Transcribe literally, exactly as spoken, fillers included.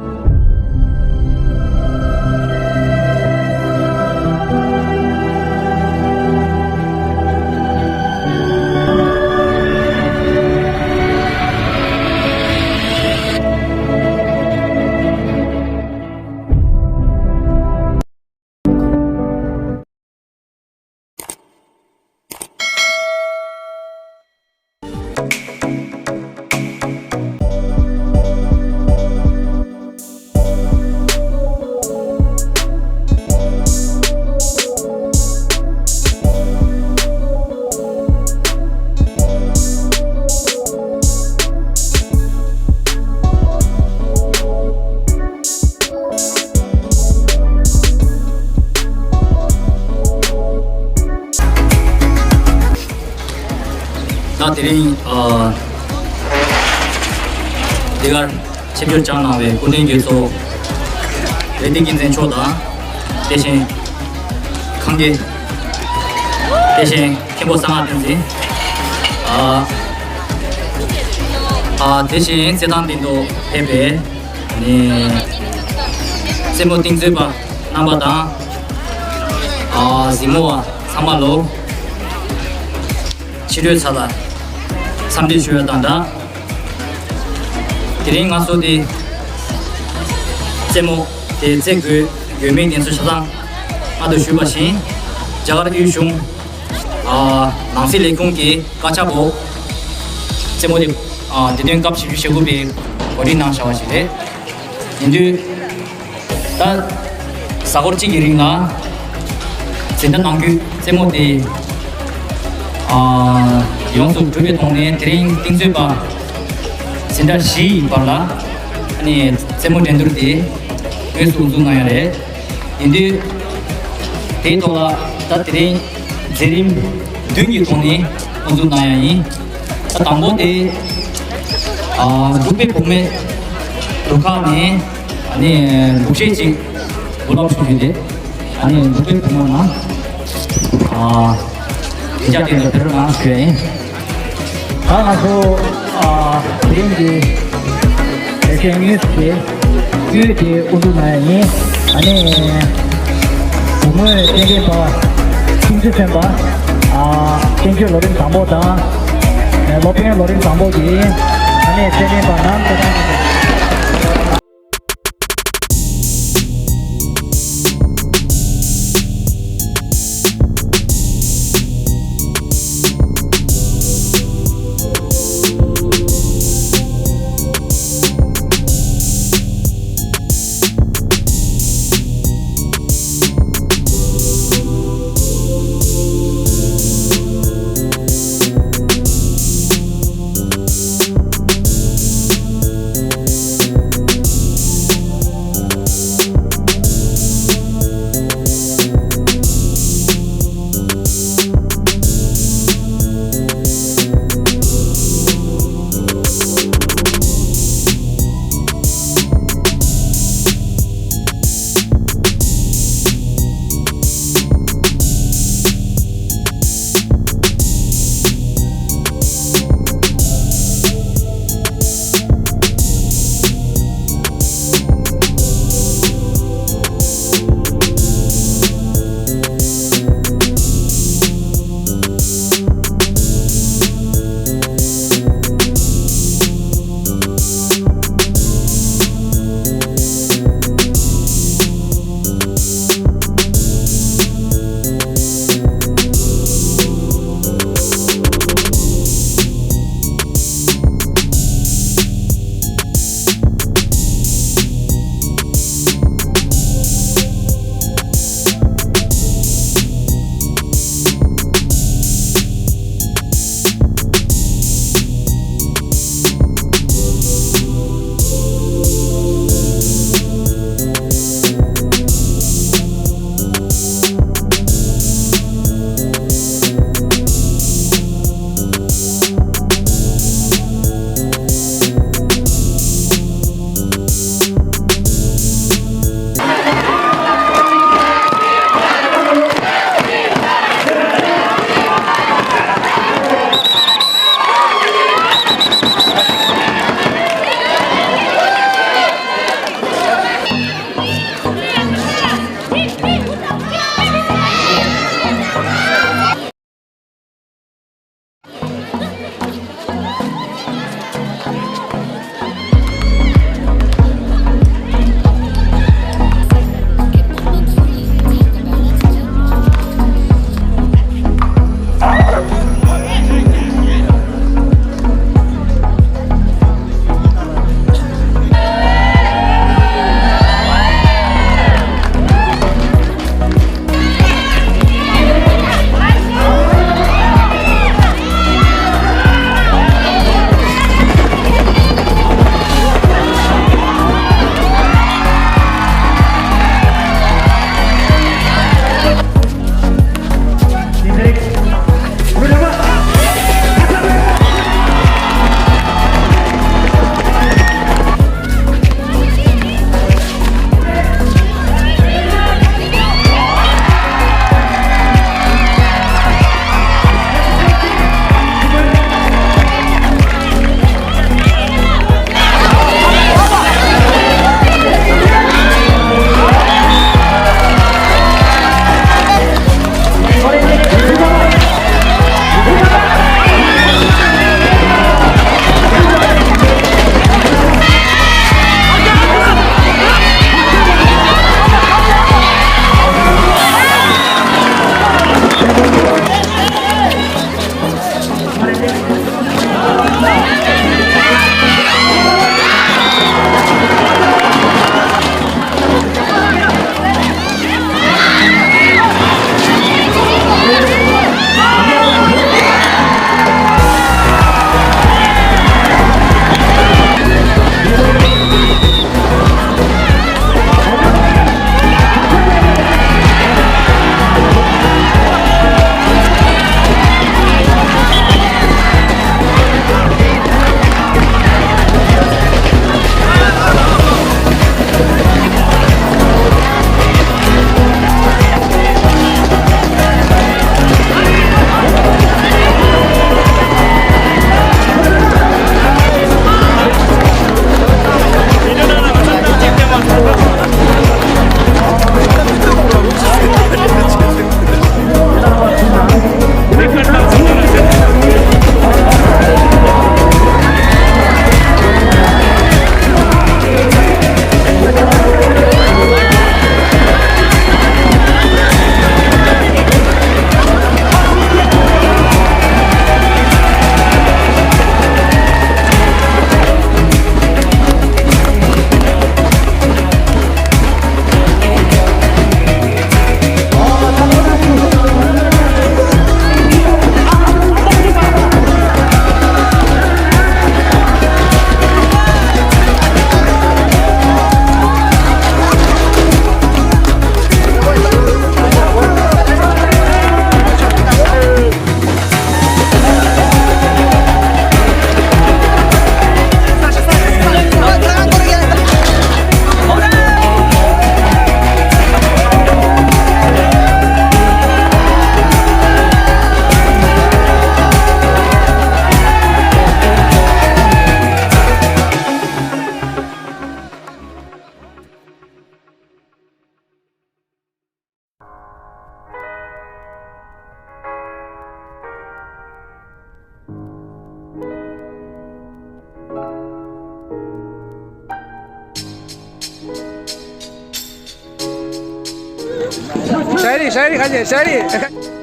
ད་དེ་རིང་ཨ་འདི་གར་ཆིབས་བསྒྱུར་བྱ་གནང་བའི་སྐུ་མགྲོན་གྱི་གཙོ་བོ་རེ་ལྡེ་ཀུན་བཟང་མཆོག་དང་། དེ་བཞིན་ཁང་དགེ། དེ་བཞིན་མཁན་པོ་གསང་སྔགས་བསྟན་འཛིན། ཨ་ཨ་དེ་བཞིན་རྩེད་ཐང་འདི་ཐོག་ཕེབས་པའི་ནི་རྩེད་མོ་གཏིང་མཛོད་པ་རྣམ་པ་དང་། ཨ་གཟིགས་མོ་བ་ཚང་མ་ལོ་ཕྱི་དྲོའི་ཆ་ལ་འཚམས་འདྲི་ཞུ་ཡ་དང་སྦྲགས། དེ་རིང་ང་ཚོ་འདི་རྩེད་མོ་དེ་རྩེ་དགོས་དགོས་མིན་དེ་ཚོ་ཆ་ཚང་སྔ་དུ་ཞུས་པ་བཞིན། རྒྱ་གར་དབུས་གཞུང་ཨ་ནང་སྲིད་ལས་ཁུངས་ཀྱི་བཀའ་ཁྱབ་འོག་རྩེད་མོ་དེ་ཨ་དེ་དོན་སྐབས་བཞི་བཅུ་ཞེ་དགུ་པའི་གོ་སྒྲིག་གནང་བཞག་པ་ཞིག་རེད། ཡིན་དུས། ད་གཟའ་འཁོར་གཅིག་གི་རིང་ལ་འཛིན་གྲྭ་ནང་ཁུལ་རྩེད་མོ་དེ་ཨ་ཡོངས་སུ་གྲུབ་པའི་ཐོག་ནས། དེ་རིང་གཏིང་མཛོད་པ་འཛིན་གྲྭ་བཞི་ཡི་བར་ལ་ཨ་ནི་རྩེད་མོ་འགྲན་བསྡུར་དེ་དངོས་སུ་དབུ་འཛུགས་གནང་ཡ་རེད། ཡིན་དུས་དེའི་ཐོག་ལ་ད་དེ་རིང་མཛད་རིམ་བདུན་གྱི་ཐོག་ནས་དབུ་འཛུགས་གནང་ཡ་ཡིན། ད་དང་པོ་དེ་ཨ་འབྲུག་པའི་བུ་མོའི་རུ་ཁག་ནས་ཨ་ནི་འབུག་བཤད་ཅིག་འབུལ་ལམ་ཞུ་རྒྱུ་དེ། ཨ་ནི་འབྲུག་པའི་བུ་མོ་རྣམས་ཨ་མི་སྐྱ་སྟེང་དུ་ཕེབས་རོགས་གནང་ཞུ་ཡ་ཡིན། ད་ང་ཚོ་ཨ་དེ་རིང་གི་ལེ་ཚན་དངོས་སུ་དེ་དངོས་དེ་དབུ་འཛུགས་གནང་ཡ་ཡིན། ཨ་ནི་བུ་མོའི་རྟེན་འབྲེལ་པ་ཁྱིམ་མཚེས་ཚན་པ་ཨ་བསྟན་ཆོས་ལོ་རིམ་དང་པོ་དང་། ཨ་སློབ་དཔོན་ལོ་རིམ་དང་པོ་གི་ཨ་ནི་རྟེན་འབྲེལ་པ་རྣམས་དེ་དང་། ཤ་རི་ཤ་རི་ཁ་ཤས་ཤ་རི།